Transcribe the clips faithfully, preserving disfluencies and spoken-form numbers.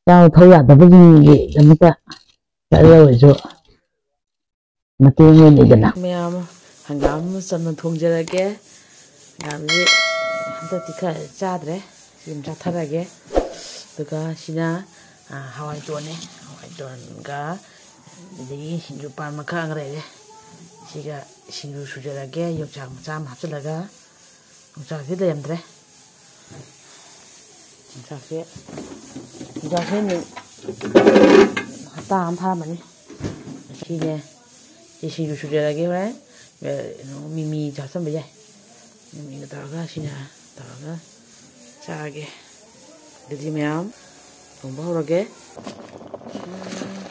ꯆꯥꯕ ꯊꯛ ꯌꯥꯗꯕꯁꯤꯡꯒꯤꯗꯃꯛꯇ ꯈꯔ ꯑꯣꯏꯔꯁꯨ ꯃꯇꯦꯡ ꯑꯣꯏꯅꯤꯗꯅ꯫ ꯃꯌꯥꯝ, ꯍꯪꯒꯥꯝ ꯑꯃ ꯆꯝꯅ ꯊꯣꯡꯖꯔꯒꯦ꯫ ꯍꯪꯒꯥꯝꯁꯦ ꯍꯟꯗꯛꯇꯤ ꯈꯔ ꯆꯥꯗ꯭ꯔꯦ, ꯁꯤ ꯑꯗꯨꯝ ꯆꯥꯊꯔꯒꯦ꯫ ꯑꯗꯨꯒ ꯁꯤꯅ, ꯑ, ꯍꯋꯥꯏ ꯇꯣꯟꯅꯦ꯫ ꯍꯋꯥꯏ ꯇꯣꯟꯒ ꯑꯗꯒꯤ ꯁꯤꯡꯖꯨ ꯄꯥꯟ ꯃꯈꯜ ꯑꯃꯒ ꯂꯩꯔꯦ꯫ ꯁꯤꯒ ꯁꯤꯡꯖꯨ ꯁꯨꯖꯔꯒꯦ, ꯌꯣꯡꯆꯥꯛ ꯃꯆꯥ ꯑꯃ ꯍꯥꯞꯆꯤꯜꯂꯒ꯫ ꯌꯣꯡꯆꯥꯛꯁꯤ ꯂꯩꯔꯝꯗ꯭ꯔꯦ꯫ ꯌꯣꯡꯆꯥꯛꯁꯦ, ꯌꯣꯡꯆꯥꯛꯁꯦ ꯅꯨꯃꯤꯠ ꯍꯞꯇꯥ ꯑꯃ ꯐꯥꯔꯝꯃꯅꯤ꯫ ꯁꯤꯅꯦ, ꯁꯤ ꯁꯤꯡꯖꯨ ꯁꯨꯖꯔꯒꯦ ꯍꯣꯔꯦꯟ꯫ ꯀꯩꯅꯣ, ꯃꯤꯃꯤ ꯍꯥꯞꯆꯤꯟꯕ ꯌꯥꯏ꯫ ꯃꯤꯃꯤꯒ ꯇꯧꯔꯒ, ꯁꯤꯅ ꯇꯧꯔꯒ ꯆꯥꯒꯦ꯫ ꯑꯗꯨꯗꯤ ꯃꯌꯥꯝ ꯊꯣꯡꯕ ꯍꯧꯔꯒꯦ꯫ ꯎꯝ꯫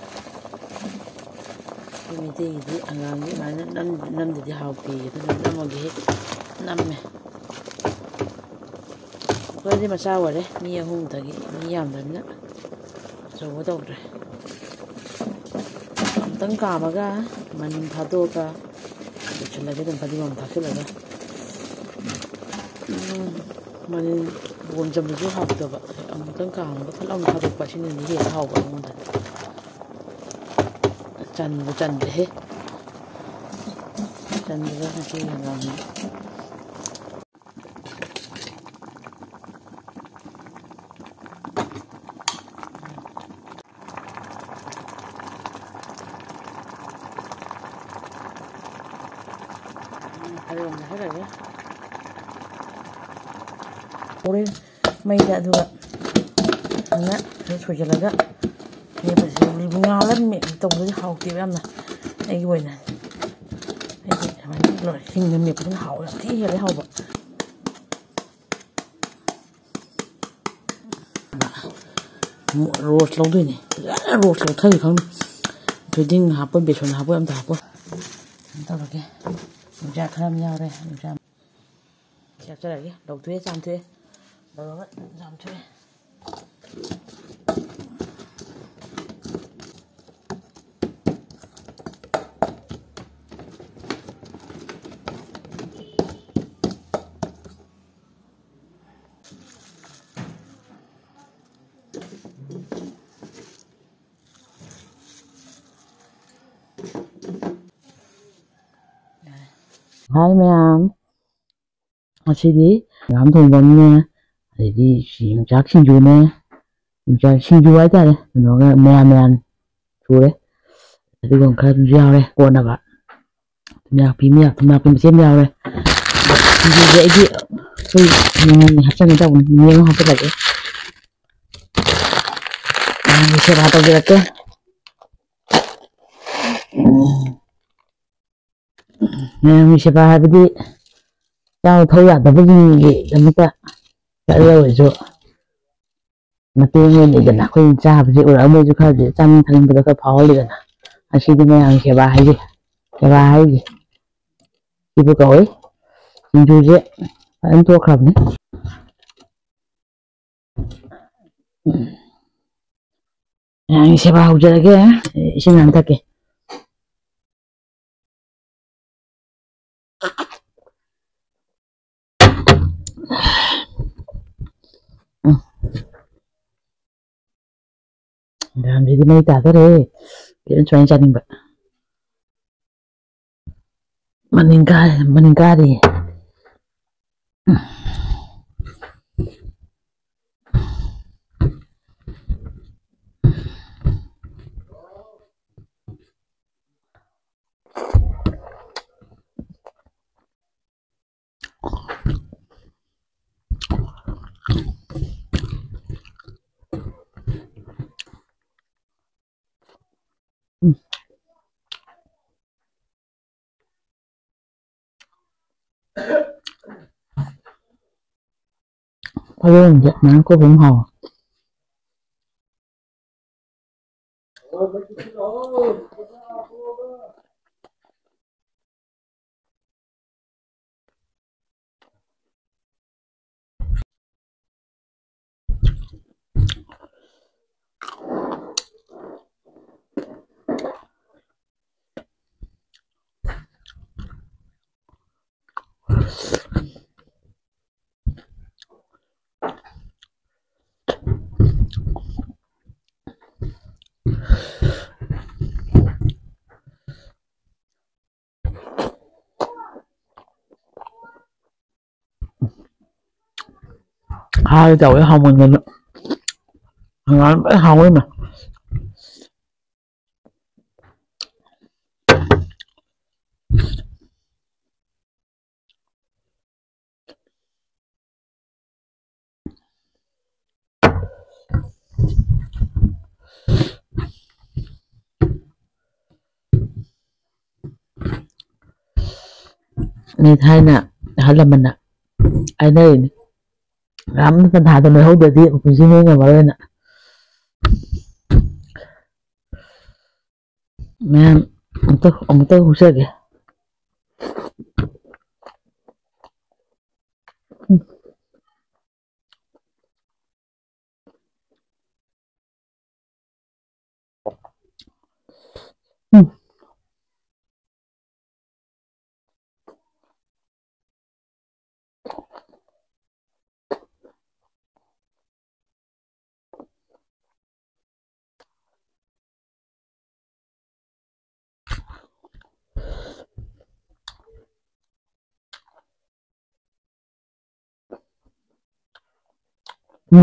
ꯑꯩꯈꯣꯏ ꯃꯩꯇꯩꯒꯤꯗꯤ ꯍꯪꯒꯥꯝꯗꯤ ꯑꯗꯨꯃꯥꯏꯅ ꯅꯝ-, ꯅꯝꯗꯗꯤ ꯍꯥꯎꯇꯦ꯫ ꯑꯗꯨꯅ ꯅꯝꯃꯒꯦ ꯍꯦꯛ ꯅꯝꯃꯦ꯫ ꯀꯨꯀꯔꯗꯤ ꯃꯆꯥ ꯑꯣꯏꯔꯦ, ꯃꯤ ꯑꯍꯨꯝꯗꯒꯤ, ꯃꯤ ꯌꯥꯝꯗꯕꯅꯤꯅ ꯑꯆꯧꯕ ꯇꯧꯗ꯭ꯔꯦ꯫ ꯑꯃꯨꯛꯇꯪ ꯀꯥꯝꯃꯒ ꯃꯅꯤꯟ ꯊꯥꯗꯣꯛꯑꯒ ꯂꯣꯏꯁꯤꯜꯂꯒꯦ ꯑꯗꯨꯝ ꯐꯗꯤꯒꯣꯝ ꯊꯥꯛꯆꯤꯜꯂꯒ꯫ ꯎꯝ, ꯃꯅꯤꯟ ꯐꯗꯤꯒꯣꯝ ꯆꯝꯕꯁꯨ ꯍꯥꯎꯇꯕ, ꯑꯃꯨꯛꯇꯪ ꯀꯥꯝꯃꯒ ꯐꯠ ꯂꯥꯎꯅ ꯊꯥꯗꯣꯛꯄ ꯑꯁꯤꯅꯗꯤ ꯍꯦꯟꯅ ꯍꯥꯎꯕ ꯑꯩꯉꯣꯟꯗꯗꯤ꯫ ꯆꯟꯕꯨ ꯆꯟꯗ꯭ꯔꯦꯍꯦ꯫ ꯆꯟꯗ꯭ꯔꯦ ꯉꯁꯤ ꯍꯪꯒꯥꯝꯗꯤ꯫ ꯐꯗꯤꯒꯣꯝ ꯊꯥꯗꯔꯒꯦ꯫ ꯍꯣꯔꯦꯟ ꯃꯩꯗ ꯑꯗꯨꯒ ꯐꯖꯅ ꯁꯣꯏꯖꯜꯂꯒ ꯃꯦꯠꯄꯁꯦ꯫ ꯉꯥꯜꯂ ꯃꯦꯠ-, ꯇꯧꯕꯗꯗꯤ ꯍꯥꯎꯇꯦꯕ ꯌꯥꯝꯅ, ꯑꯩꯒꯤ ꯑꯣꯏꯅ꯫ ꯑꯩꯗꯤ ꯁꯨꯃꯥꯏꯅ ꯂꯣꯏ-, ꯍꯤꯡꯅ ꯃꯦꯠꯄꯗꯨꯅ ꯍꯥꯎꯋꯦ, ꯌꯥꯝ ꯊꯤ ꯍꯦꯜꯂꯦ ꯍꯥꯎꯕ꯫ ꯑꯃꯨꯛ ꯔꯣꯁ ꯂꯧꯗꯣꯏꯅꯦ꯫ ꯐꯖꯅ ꯔꯣꯁ ꯂꯧꯊꯒꯦ ꯈꯪꯗꯦ꯫ ꯊꯣꯏꯗꯤꯡ ꯍꯥꯞꯄꯣꯏ, ꯕꯦꯁꯣꯟ ꯍꯥꯞꯄꯣꯏ, ꯑꯝꯇ ꯍꯥꯞꯄꯣꯏ꯫ ꯀꯩꯅꯣ ꯇꯧꯔꯒꯦ꯫ ꯌꯣꯡꯆꯥꯛ ꯈꯔ ꯑꯃ ꯌꯥꯎꯔꯦ꯫ ꯌꯣꯡꯆꯥꯛ ꯁꯤ ꯍꯥꯞꯆꯔꯒꯦ꯫ ꯂꯧꯊꯣꯛꯑꯦ, ꯆꯥꯝꯊꯣꯛꯑꯦ꯫ ꯂꯧꯔꯒ ꯆꯥꯝꯊꯣꯛꯑꯦ꯫ ꯍꯥꯏ ꯃꯌꯥꯝ, ꯉꯁꯤꯗꯤ ꯍꯪꯒꯥꯝ ꯊꯣꯡꯕ ꯑꯃꯅꯦ, ꯑꯗꯩꯗꯤ ꯌꯣꯡꯆꯥꯛ ꯁꯤꯡꯖꯨꯅꯦ, ꯌꯣꯡꯆꯥꯛ ꯁꯤꯡꯖꯨ ꯍꯥꯏꯇꯥꯔꯦ, ꯀꯩꯅꯣꯒ ꯃꯌꯥꯟ ꯃꯌꯥꯟ ꯁꯨꯔꯦ, ꯑꯗꯨꯒ ꯈꯔ ꯑꯗꯨꯝꯁꯨ ꯌꯥꯎꯔꯦ ꯀꯣꯟꯅꯕ꯫ ꯊꯨꯝꯌꯥꯛꯄꯤ, ꯃꯌꯥꯛ ꯊꯨꯝꯌꯥꯛꯄꯤ ꯃꯆꯦꯠ ꯑꯃ ꯌꯥꯎꯔꯦ꯫ ꯁꯤꯡꯖꯨꯁꯦ ꯑꯩꯗꯤ ꯑꯩꯈꯣꯏ ꯃꯤꯃꯤ ꯍꯥꯞꯆꯤꯟꯒꯦ ꯇꯧꯕꯅꯤ, ꯃꯤꯃꯤ ꯑꯃ ꯍꯥꯞꯆꯤꯜꯂꯒꯦ꯫ ꯃꯌꯥꯝꯒꯤ ꯁꯦꯕꯥ ꯇꯧꯖꯔꯛꯀꯦ꯫ ꯃꯌꯥꯝꯒꯤ ꯁꯦꯕꯥ ꯍꯥꯏꯕꯗꯤ ꯆꯥꯕ ꯊꯛ ꯌꯥꯗꯕꯁꯤꯡꯒꯤꯗꯃꯛꯇ ꯈꯔ ꯑꯣꯏꯔꯁꯨ ꯃꯇꯦꯡ ꯑꯣꯏꯅ ꯂꯩꯗꯅ, ꯑꯩꯈꯣꯏꯅ ꯆꯥꯕꯁꯦ ꯎꯔꯒ ꯃꯣꯏꯁꯨ ꯈꯔꯗꯤ ꯆꯥꯅꯤꯡ ꯊꯛꯅꯤꯡꯕꯗꯣ ꯈꯔ ꯐꯥꯎꯍꯜꯂꯤꯗꯅ꯫ ꯑꯁꯤꯗꯤ ꯃꯌꯥꯝꯒꯤ ꯁꯦꯕꯥ ꯍꯥꯏꯁꯦ, ꯁꯦꯕꯥ ꯍꯥꯏꯁꯦ ꯁꯤꯕꯨ ꯀꯧꯏ꯫ ꯁꯤꯡꯖꯨꯁꯦ ꯐꯖꯅ ꯇꯣꯛꯈ꯭ꯔꯕꯅꯤ꯫ ꯃꯌꯥꯝꯒꯤ ꯁꯦꯕꯥ ꯍꯧꯖꯔꯒꯦ꯫ ꯏꯁꯤꯡ ꯍꯥꯟꯅ ꯊꯛꯀꯦ꯫ ꯎꯝ꯫ ꯍꯪꯒꯥꯝꯁꯤꯗꯤ ꯃꯩ ꯇꯥꯗꯣꯔꯦ꯫ ꯀꯩꯅꯣ ꯁꯨꯃꯥꯏꯅ ꯆꯥꯅꯤꯡꯕ꯫ ꯃꯅꯤꯡ ꯀꯥꯔꯦ, ꯃꯅꯤꯡ ꯀꯥꯔꯦ꯫ ꯍꯣꯔꯦꯟꯗꯤ ꯃꯔꯝ ꯀꯣꯛꯄ ꯑꯃ ꯍꯥꯎꯋꯦ꯫ ꯍꯥꯏꯒꯦ ꯇꯧꯋꯦ ꯍꯥꯎꯃꯟꯗꯅ꯫ ꯍꯪꯒꯥꯝ ꯂꯣꯏ ꯍꯥꯎꯋꯦ ꯏꯃꯥ꯫ ꯃꯤ ꯊꯥꯏꯅ ꯑꯍꯜ ꯂꯃꯟꯅ ꯍꯥꯏꯅꯔꯤꯅꯤ, "ꯌꯥꯝꯅ ꯄꯟꯊꯥꯗ ꯅꯣꯏꯍꯧꯗ꯭ꯔꯗꯤ ꯄꯨꯟꯁꯤ ꯅꯣꯏ ꯉꯝꯃꯔꯣꯏꯅ"꯫ ꯃꯌꯥꯝ ꯑꯃꯨꯛꯇ, ꯑꯃꯨꯛꯇ ꯍꯨꯛꯆꯒꯦ꯫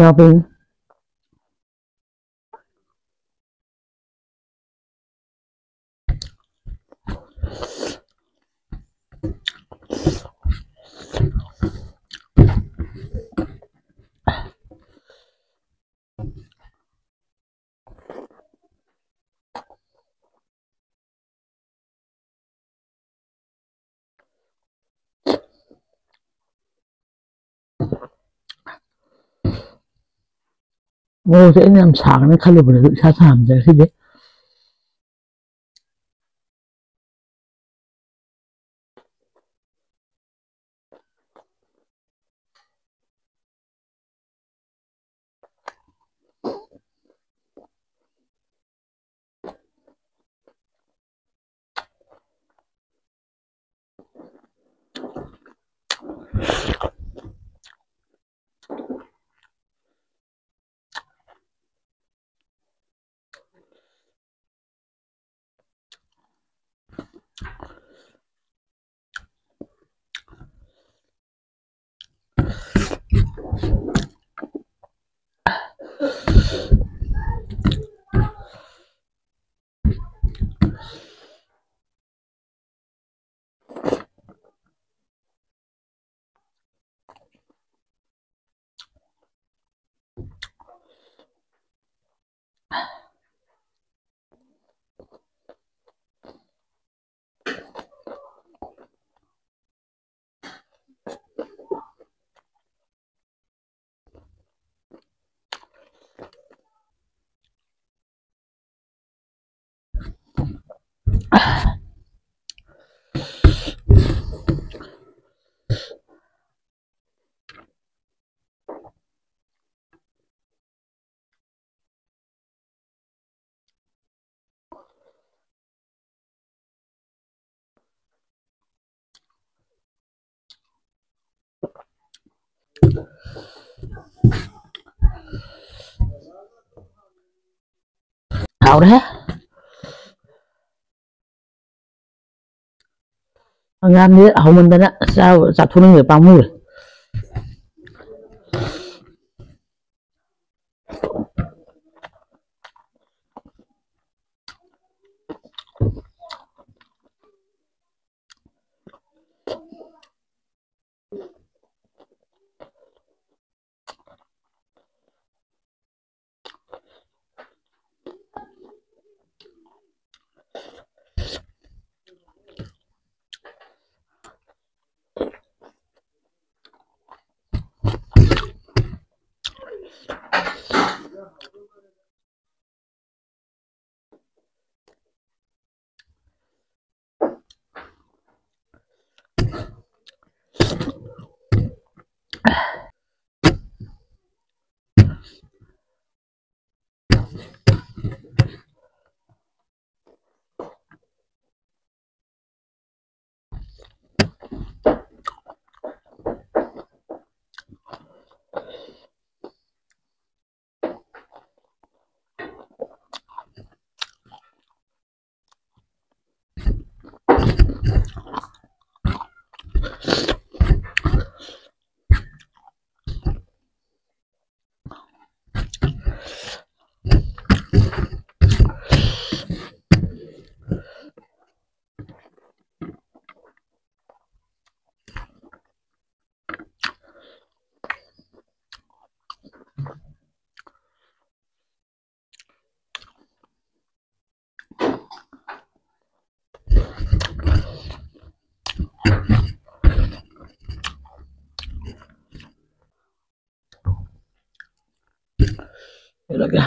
ꯌꯥꯕ꯭ꯔꯥ? ꯃꯣꯔꯣꯛꯁꯦ ꯑꯩꯅ ꯌꯥꯝ ꯁꯥꯒꯅꯤ ꯈꯜꯂꯨꯕꯗꯁꯨ ꯏꯁꯥ ꯁꯥꯍꯟꯗ꯭ꯔꯦ ꯉꯁꯤꯗꯤ꯫ ꯍꯥꯎꯔꯦꯍꯦ꯫ ꯍꯪꯒꯥꯝꯗꯤ ꯍꯧꯃꯟꯗꯅ ꯆꯥ-, ꯆꯥꯊꯣꯛꯅꯤꯡꯕ ꯄꯥꯝꯃꯨꯔꯦ꯫ ꯂꯣꯏꯔꯒ꯫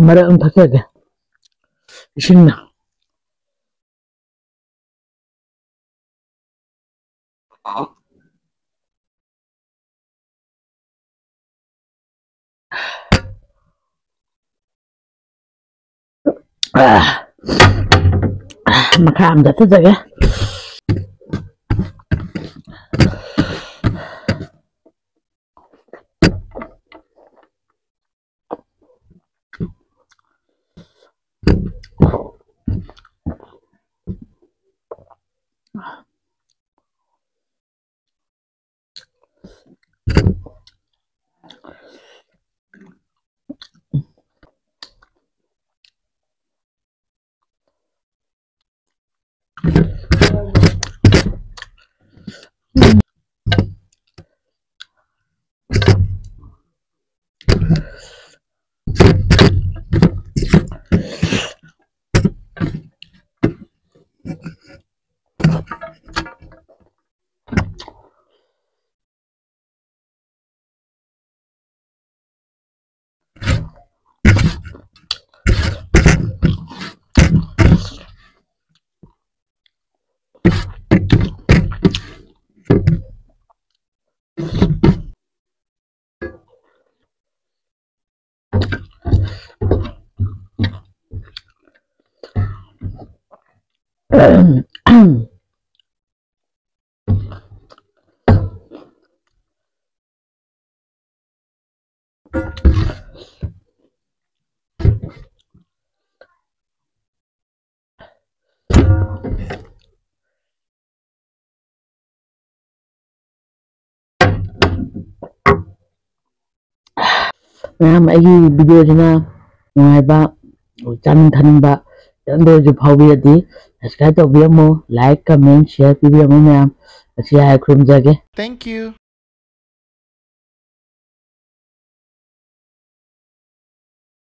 ꯃꯔꯛ ꯑꯃ ꯊꯛꯆꯒꯦ ꯏꯁꯤꯡꯅ꯫ ꯑꯥ, ꯑꯥ, ꯃꯈꯥ ꯑꯃ ꯆꯠꯊꯖꯒꯦ꯫ ꯃꯌꯥꯝ, ꯑꯩꯒꯤ ꯚꯤꯗꯤꯑꯣꯁꯤꯅ ꯅꯨꯡꯉꯥꯏꯕ, ꯆꯥꯅꯤꯡ ꯊꯛꯅꯤꯡꯕ ꯈꯤꯇꯪꯗ ꯑꯣꯏꯔꯁꯨ ꯐꯥꯎꯕꯤꯔꯗꯤ subscribe ꯇꯧꯕꯤꯔꯝꯃꯣ, like, comment, share ꯄꯤꯕꯤꯔꯝꯃꯣ ꯃꯌꯥꯝ꯫ ꯃꯁꯤ ꯍꯥꯏ ꯈꯨꯔꯨꯝꯖꯒꯦ꯫ Thank you.